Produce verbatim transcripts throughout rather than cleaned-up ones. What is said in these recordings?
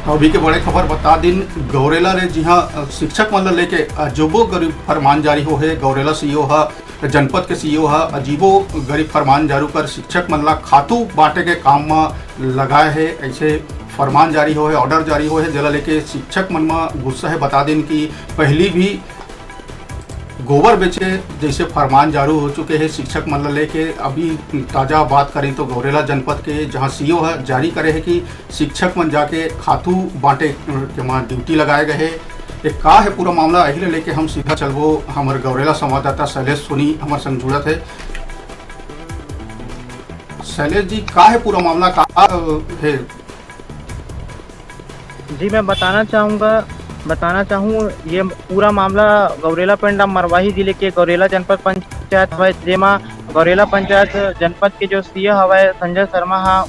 अभी के बड़े खबर बता दिन, गौरेला ले जिहां, अ, शिक्षक मन ल लेके अजूबो गरीब फरमान जारी हो हे। गौरेला सीईओ ह, जनपद के सीईओ ह अजीबो गरीब फरमान जारी कर शिक्षक मन ला खातू बांटे के काम म लगाए हे। ऐसे फरमान जारी हो हे, ऑर्डर जारी हो हे, जेला लेके शिक्षक मन म गुस्सा हे। बता दिन कि पहली भी गोबर बेचे जैसे फरमान जारी हो चुके हे शिक्षक मन ल लेके। अभी ताजा बात करें तो गौरेला जनपद के जहां सीईओ ह जारी करे हे कि शिक्षक मन जाके खातू बांटे के मा ड्यूटी लगाए गए हे। ये का हे पूरा मामला, यही ले लेके हम सीधा चलबो हमर गौरेला संवाददाता शैलेश सोनी हमर संग जुड़त हे। शैलेश जी, का हे पूरा मामला, का, अ, हे? जी, मैं बताना चाहूँगा, बताना चाहूँ, ये पूरा मामला गौरेला पेंडा मरवाही जिले के गौरेला जनपद पंचायत हवय, जेमा गौरेला पंचायत जनपद के जो सीईओ हवय संजय शर्मा हा,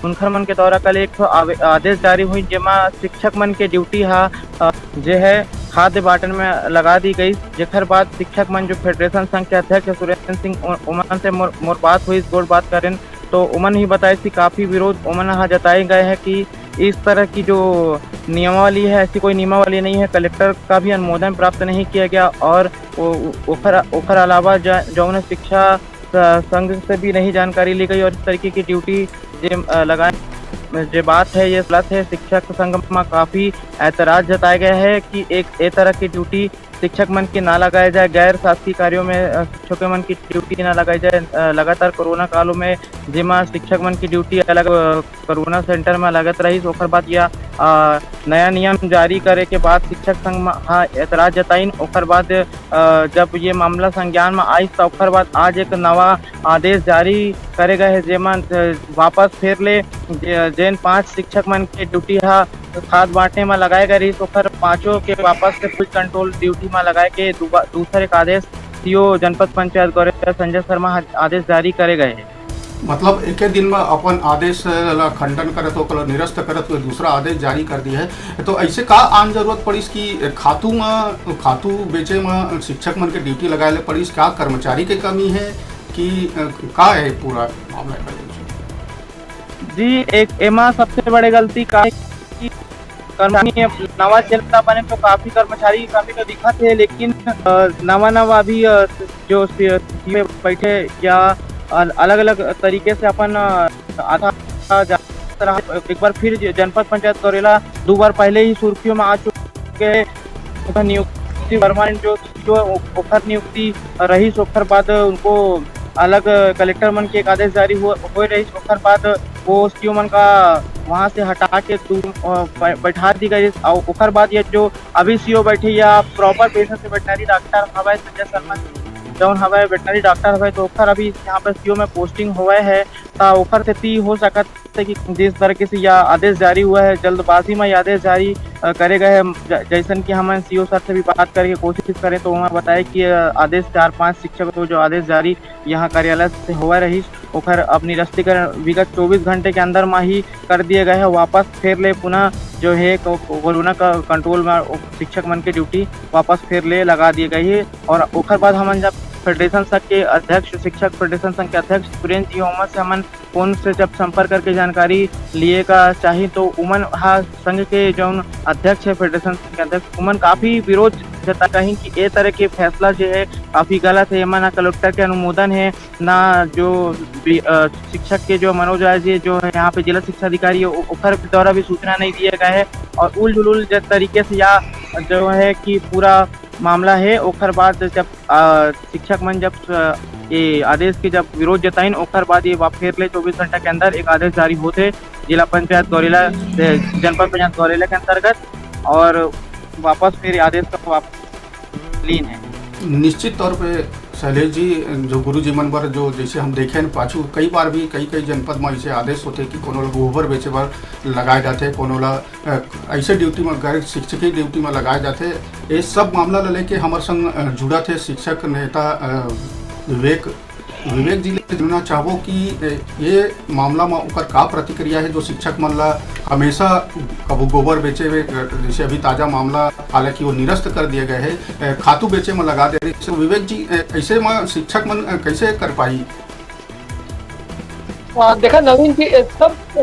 उनखर मन के द्वारा कल एक ठो आवे-, आदेश जारी हुई, जेमा शिक्षक मन के ड्यूटी हा, अ, जे है खाद्य बांटन में लगा दी गई, जेकर बाद शिक्षक मन जो फेडरेशन संघ के अध्यक्ष सुरेंद्र सिंह उ-, उमन से मोर, मोर बात हुई, गोठ बात करेन, तो उमन ही बताए कि काफ़ी विरोध उमन हा जताए गए हैं कि इस तरह की जो नियमावली है, ऐसी कोई नियमावली नहीं है, कलेक्टर का भी अनुमोदन प्राप्त नहीं किया गया और ओ-, ओखर, ओखर अलावा ज-, जौन शिक्षा स-, संघ से भी नहीं जानकारी ली गई और इस तरीके की ड्यूटी जे, अ, लगाए, जे बात है, ये गलत है। शिक्षक संघ में काफ़ी एतराज जताया गया है कि एक ए तरह की ड्यूटी शिक्षक मन के ना लगाए जाए, गैर शासकीय कार्यों में, अ, शिक्षकों मन की ड्यूटी ना लगाई जाए। अ, लगातार कोरोना कालों में जेमा शिक्षक मन की ड्यूटी अलग, अ, कोरोना सेंटर में लगत रहिस, ओकर बाद या, अ, नया नियम जारी करे के बाद शिक्षक संघ म-, हा एतराज जताइन। ओकर बाद, अ, जब ये मामला संज्ञान में आइस, त ओकर बाद आज एक नवा आदेश जारी करे गए हे, जेमा, अ, वापस फेर ले जे-, जेन पांच शिक्षक मन के ड्यूटी हा खाद बांटे म लगाए गए रहिस, ओकर पांचों के वापस से फुल कंट्रोल ड्यूटी म लगाए के दुबा-, दूसर एक आदेश सीईओ जनपद पंचायत गौरेला संजय शर्मा ह आदेश जारी करे गए हे। मतलब एके दिन म अपन आदेश ला खंडन करत, ओकर निरस्त करत हुए दूसरा आदेश जारी कर दिए हे। तो ऐसे का आन जरूरत पड़िस कि खातू म, खातू बेचे म शिक्षक मन के ड्यूटी लगाए ले पड़िस? का कर्मचारी के कमी हे कि, अ, का हे पूरा मामला एकर पीछे? जी, एक एमा सबसे बड़े गलती का हे कि कर्मचारी अब नवा चेला बने तो काफ़ी कर्मचारी की कमी तो दिखत हे, लेकिन, अ, नवा-नवा अभी, अ, जो सी-, सीईओ बैठे या अल-, अलग-अलग तरीके से अपन, अ, आधा जा-, एक बार फिर ज-, जनपद पंचायत गौरेला दो बार पहले ही सुर्खियों में आ चुके हैं। उधर नियुक्ति परमानेंट जो जो ओ-, ओखर नियुक्ति रहिस, ओखर बाद उनको अलग कलेक्टर मन के एक आदेश जारी हो-, होए रहिस, ओखर बाद वो सीईओ मन का वहाँ से हटा के दू-, अ, बै-, बैठा दी गई। और ओखर बाद ये जो अभी सीईओ बैठे या प्रॉपर पेशे से वेटनरी डॉक्टर हवय संजय शर्मा जी, जौन हवय वेटनरी डॉक्टर हवय, तो ओखर अभी यहाँ पे सीईओ में पोस्टिंग होए है, त ओखर सेती हो सकत है कि जिस तरीके से यह आदेश जारी हुआ है, जल्दबाजी में यह आदेश जारी, अ, करे गए हैं। ज-, जैसन कि हमन सीईओ सर से भी बात करके कोशिश करें, तो उन्होंने बताया कि, अ, आदेश चार पांच शिक्षक को जो आदेश जारी यहाँ कार्यालय से हुआ रही, ओखर अब निरस्तीकरण विगत चौबीस घंटे के अंदर में ही कर दिए गए हैं। वापस फेर ले पुनः जो है को-, को-, कोरोना का कंट्रोल में ओ-, शिक्षक मन के ड्यूटी वापस फेर ले लगा दिए गई है। और ओखर बाद हमन जब फेडरेशन संघ के अध्यक्ष, शिक्षक फेडरेशन संघ के अध्यक्ष सुरेंद्र जी ओमा से हमन फोन से जब संपर्क करके जानकारी लिए का चाही, तो उमन हा संघ के जौन अध्यक्ष है, फेडरेशन संघ के अध्यक्ष, उमन काफी विरोध जता कहीं कि ए तरह के फैसला जो है काफी गलत है। एमा ना कलेक्टर के अनुमोदन है, ना जो बी-, अ, शिक्षक के जो मनोज राय जी जो है यहाँ पे जिला शिक्षा अधिकारी है, ओ-, ओकर द्वारा भी सूचना नहीं दिए गए है। और उल जुलुल जब तरीके से या जो है कि पूरा मामला है, ओकर बाद जब, अ, शिक्षक मन जब, अ, ये आदेश के जब विरोध जताइन, ओकर बाद ये वा-, फेर ले चौबीस घंटा के अंदर एक आदेश जारी होते जिला पंचायत गौरेला, ए, जनपद पंचायत गौरेला के अंतर्गत, और वापस फिर आदेश का वापस लीन है। निश्चित तौर पे शैलेश जी, जो गुरु जी मन बर, जो जैसे हम देखे हैं पाछू कई बार भी कई कई जनपद में ऐसे आदेश होते कि कोनो लोग गोबर बेचे बर लगाए जाते, कोनो ला, अ, ऐसे ड्यूटी में, गैर शिक्षकी ड्यूटी में लगाए जाते। ये सब मामला ला लेके हमर संग, अ, जुड़त हे शिक्षक नेता, अ, विवेक। विवेक जी ले जानना चाहबो कि, अ, ये मामला में ओकर का प्रतिक्रिया है, जो शिक्षक मन ला हमेशा कबू गोबर बेचे हुए, अ, जैसे अभी ताजा मामला, हालांकि वो निरस्त कर दिए गए हैं, अ, खातू बेचे में लगा दे रहे। तो विवेक जी, अ, ऐसे में शिक्षक मन, अ, कैसे कर पाई? अ, देखा नवीन जी, ये सब, अ,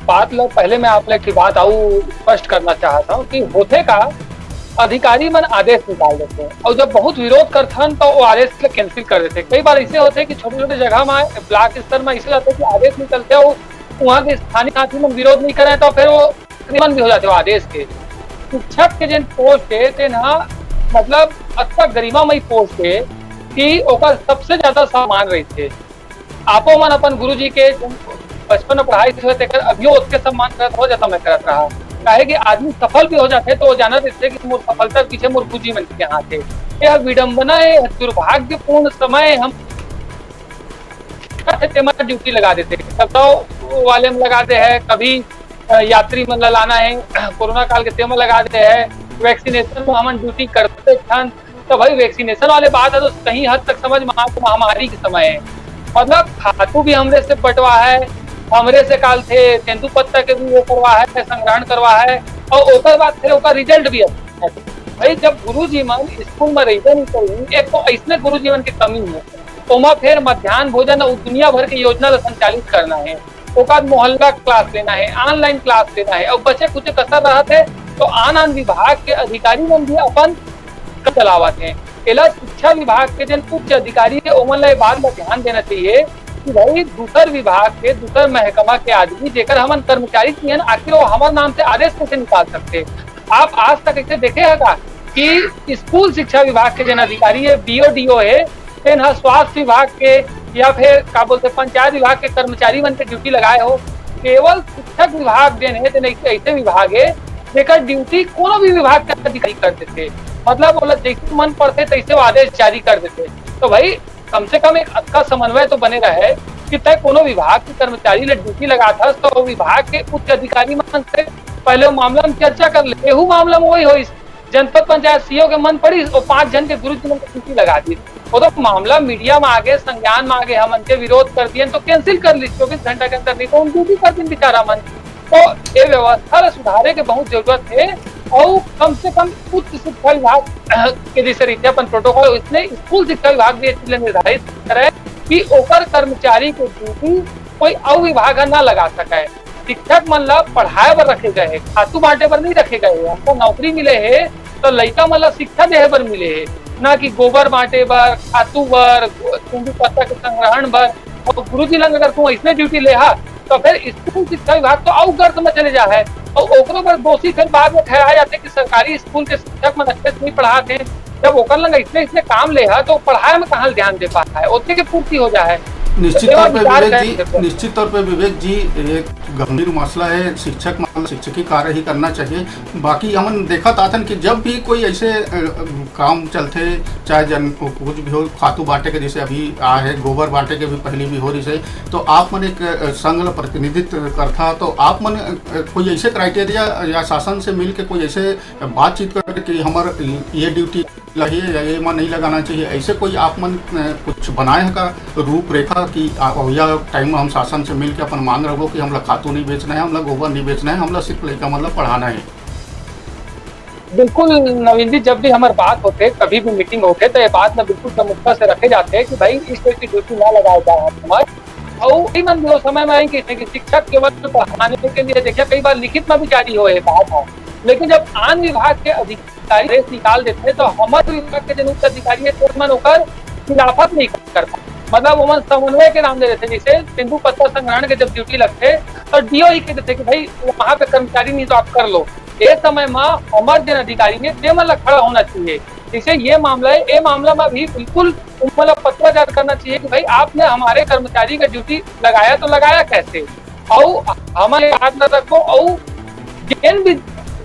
बात ल पहले मैं आप ल एक बात अउ स्पष्ट करना चाहत हूँ कि होथे का, अधिकारी मन आदेश निकाल देथे अउ जब बहुत विरोध करथन तो वो आदेश ल cancel कर देथे। कई बार ऐसे होथे कि छोटे-छोटे जगह म ब्लॉक स्तर म ऐसे जाथे कि आदेश निकलथे अउ वहाँ के स्थानीय साथी मन विरोध नहीं करे तो फिर वो प्रतिबंध भी हो जाथे वो आदेश के। शिक्षक के जेन पोस्ट हे तेन ह मतलब अतका गरिमामय पोस्ट हे कि ओकर सबसे ज्यादा सम्मान रहिथे। आपो मन अपन गुरुजी के बचपन में पढ़ाई हुए तेकर अभियो ओतके सम्मान करत हो जतना मैं करत रहा। काहे कि आदमी सफल भी हो जाथे तो वो जानत रहिथे कि मोर सफलता के पीछे मोर गुरुजी मन के हाथ हे। यह विडंबना हे, दुर्भाग्यपूर्ण समय हम तेमा ड्यूटी लगा देथे, कभी तो वाले में लगा दे है, कभी अ, यात्री मन ला लाना हे, कोरोना काल के तेमा लगा दे है, वैक्सीनेशन में हमन ड्यूटी करते थन, तो भाई वैक्सीनेशन वाले बात है तो कहीं हद तक समझ में आ कि महामारी के समय है, मतलब खातू भी हमरे से बंटवा है, हमरे से काल थे तेंदू पत्ता के भी वो करवा है, संग्रहण करवा है, और ओकर बाद फिर ओकर रिजल्ट भी अच्छा है। भाई जब गुरुजी मन स्कूल में रहिबे नहीं करी, एक तो ऐसने गुरुजी मन के कमी है, ओमा फिर मध्यान्ह भोजन अउ दुनिया भर के योजना ला संचालित करना है, ओकर मोहल्ला क्लास लेना है, ऑनलाइन क्लास लेना है, अउ बचे कुछ कसर रहत है तो आन आन विभाग के अधिकारी मन भी अपन काम चलावत हैं। एला शिक्षा विभाग के जन उच्च अधिकारी है ओमन ला ये बात ला ध्यान देना चाहिए कि भाई दूसर विभाग के, दूसर महकमा के आदमी जेकर हमन कर्मचारी नहीं है ना, आखिर वो हमर नाम से आदेश कैसे निकाल सकते? आप आज तक ऐसे देखे है का कि स्कूल शिक्षा विभाग के जन अधिकारी है, बीओ डीओ है, तेन ह स्वास्थ्य विभाग के या फिर का बोलते पंचायत विभाग के कर्मचारी मन के ड्यूटी लगाए हो? केवल शिक्षक विभाग जेन है तेन एक ऐसे विभाग है जेकर ड्यूटी कोनो भी विभाग के अधिकारी कर देथे, मतलब ओला जैसे मन पड़थे तैसे वो आदेश जारी कर देथे। तो भाई कम से कम एक अच्छा समन्वय तो बने रहे कि तय कोनो विभाग के कर्मचारी ले ड्यूटी लगात हस तो विभाग के उच्च अधिकारी मन से पहले वो मामला में चर्चा कर ले। एहू मामला में वही होइस, जनपद पंचायत सीईओ के मन पड़ी, वो पांच जन के गुरुजी मन के ड्यूटी लगा दी। वो तो मामला मीडिया में आगे, संज्ञान में आगे, हमन के विरोध कर दिए तो कैंसिल कर ली चौबीस घंटा के अंदर, नहीं तो उन ड्यूटी कर दिन बेचारा मन। तो ये व्यवस्था ला सुधारे के बहुत जरूरत है। और कम से कम उच्च शिक्षा विभाग के जैसे रीते अपन प्रोटोकॉल, इसने स्कूल शिक्षा विभाग भी ये चीज निर्धारित करे कि ओकर कर्मचारी के ड्यूटी कोई अउ विभाग ह ना लगा सके। शिक्षक मन ला पढ़ाए बर रखे गए हे, खातू बांटे बर नहीं रखे गए हे। हमको नौकरी मिले हे तो लइका मन ला शिक्षा देहे बर मिले हे, ना कि गोबर बांटे बर, खातू बर, तेंदू पत्ता के संग्रहण बर। और गुरुजी लंग अगर तू ऐसने ड्यूटी ले हा तो फिर स्कूल शिक्षा विभाग तो अउ गर्त में चले जा है और ओकरो बर दोषी फिर बाद में ठहराए जाथे कि सरकारी स्कूल के शिक्षक मन अच्छे से नहीं पढ़ात हे। जब ओकर लंग इसने, इसने काम ले हा तो पढ़ाए में कहाँ ध्यान दे पाता है, ओतने के पूर्ति हो जा है। निश्चित तो तौर पे विचार विवेक करें जी, फिर। निश्चित तौर पे विवेक जी, एक गंभीर मसला है। शिक्षक मतलब शिक्षकी कार्य ही करना चाहिए। बाकी हमन देखत आथन कि जब भी कोई ऐसे, अ, काम चलथे, चाहे जन कुछ भी हो, खातू बांटे के जैसे अभी आ है, गोबर बांटे के भी पहले भी हो रही है, तो आप मन एक, अ, संघ ला प्रतिनिधित्व करथा, तो आप मन, अ, कोई ऐसे क्राइटेरिया या शासन से मिल के कोई ऐसे बातचीत करके कि हमर ये ड्यूटी लगे या ये मन नहीं लगाना चाहिए, ऐसे कोई आप मन, अ, कुछ बनाए हैं का रूपरेखा कि आ, अवइया टाइम में हम शासन से मिल के अपन मांग रखो कि हमला खातू नहीं बेचना है, हमला गोबर नहीं बेचना है, हमला सिर्फ लइका मतलब पढ़ाना है? बिल्कुल नवीन जी, जब भी हमार बात होते, कभी भी मीटिंग होते, तो ये बात ना बिल्कुल प्रमुखता से रखे जाते हैं कि भाई इस तरह की ड्यूटी ना लगाए जाए हमारे। और ये मन भी वो समय में आई कि, कि शिक्षक केवल पढ़ाने के लिए, देखिए कई बार लिखित में भी जारी हो ये बात है, लेकिन जब आन विभाग के अधिकारी आदेश निकाल देते हैं तो हमारे विभाग के जन उच्च अधिकारी है तो मन ओकर खिलाफत नहीं करता, मतलब वो मन समन्वय के नाम दे देते हैं। जैसे तेंदू पत्ता संग्रहण के जब ड्यूटी लगते तो डीओ ही कह देते कि भाई वहाँ पे कर्मचारी नहीं तो आप कर लो। ये समय में हमारे जन अधिकारी है ते मन ला खड़ा होना चाहिए। जैसे ये मामला है, ये मामला में भी बिल्कुल उन मन ला पत्राचार करना चाहिए कि भाई आपने हमारे कर्मचारी का ड्यूटी लगाया तो लगाया कैसे? और हमारे याद न रखो और जिन भी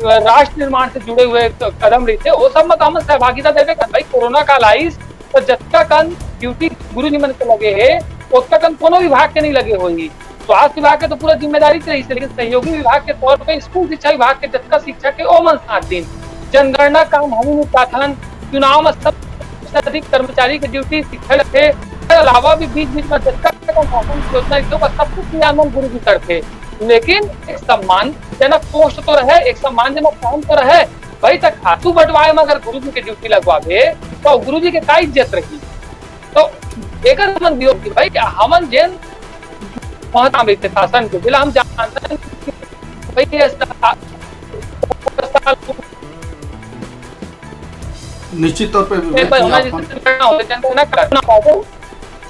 राष्ट्र निर्माण से जुड़े हुए क-, कदम रहिथे, वो सब में तो हमन सहभागिता देबे करन। भाई कोरोना काल आइस तो जतका कन ड्यूटी गुरुजी मन के लगे हे, ओतका कन कोनो विभाग के नहीं लगे होही। स्वास्थ्य विभाग के तो पूरा जिम्मेदारी से रहिस हे, लेकिन सहयोगी विभाग के तौर पे स्कूल शिक्षा विभाग के जतका शिक्षक हे, ओमन साथ दिन। जनगणना काम हम ही निपटाथन, चुनाव में सबसे अधिक कर्मचारी के ड्यूटी शिक्षक थे। इसके अलावा भी बीच बीच में जतका कन शासन की योजना रहिथे, ओकर सब कुछ क्रियान्वयन गुरुजी करथे। लेकिन एक सम्मानजनक पोस्ट तो रहे, एक सम्मानजनक काम तो रहे। भाई, तक खातू बंटवाए में अगर गुरुजी के ड्यूटी लगवाबे, तो गुरुजी के का इज्जत रही? तो एकर हमन विरोध की भाई, हमन जेन बहुत काम रहिथे शासन के, जेला हम जानथन कि भाई, ऐसा, निश्चित तौर पे विवेक जी, आपन,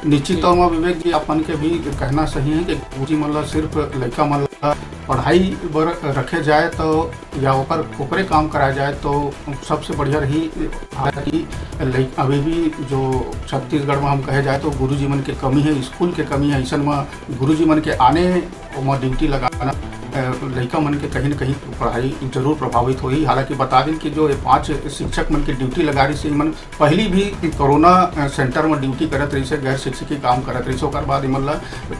निश्चित तौर में विवेक जी, आपन के भी कहना सही है कि गुरुजी मन ला सिर्फ लइका मन ला पढ़ाई बर रखे जाए तो या ओकर ओकरे काम कराए जाए तो सबसे बढ़िया रही। हालांकि लइ-, अभी भी जो छत्तीसगढ़ में हम कहे जाए तो गुरुजी मन के कमी है, स्कूल के कमी है, ऐसन में गुरुजी मन के आने ओमा ड्यूटी लगाना, अ, लइका मन के कहीं न कहीं पढ़ाई जरूर प्रभावित होही। हालांकि बता दिन कि जो ये पांच शिक्षक मन के ड्यूटी लगा रही से, मन पहली भी कोरोना, अ, सेंटर में ड्यूटी करत रही से, गैर शिक्षकी काम करत रही से, ओकर बाद इमन ला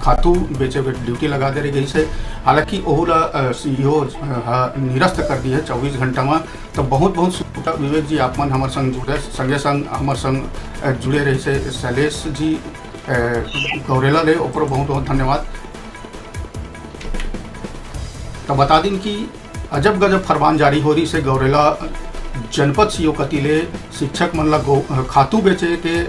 खातू बेचे के ड्यूटी लगा दे रही गई से। हालांकि ओहू ला, अ, सीईओ, अ, ह निरस्त कर दी है चौबीस घंटा में। तो बहुत बहुत शुक्रिया विवेक जी, आप मन हमर संग जुड़े, संगे संग हमर संग, अ, जुड़े रही से शैलेश जी, अ, गौरेला ले, ओकरो बहुत बहुत धन्यवाद। तो बता दिन कि अजब गजब फरमान जारी हो रही से गौरेला जनपद सीओ कति ले शिक्षक मन ला गो-, खातू बेचे के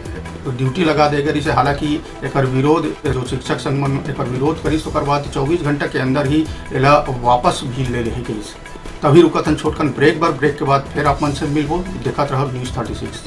ड्यूटी लगा दे गई से। हालांकि एकर विरोध, जो शिक्षक संघ मन एकर विरोध करिस, ओकर बाद चौबीस घंटा के अंदर ही एला वापस भी ले लेहे गइस। तभी रुकत हन छोटकन ब्रेक बर, ब्रेक के बाद फिर आप मन से मिलबो। देखत रहब न्यूज़ थर्टी सिक्स।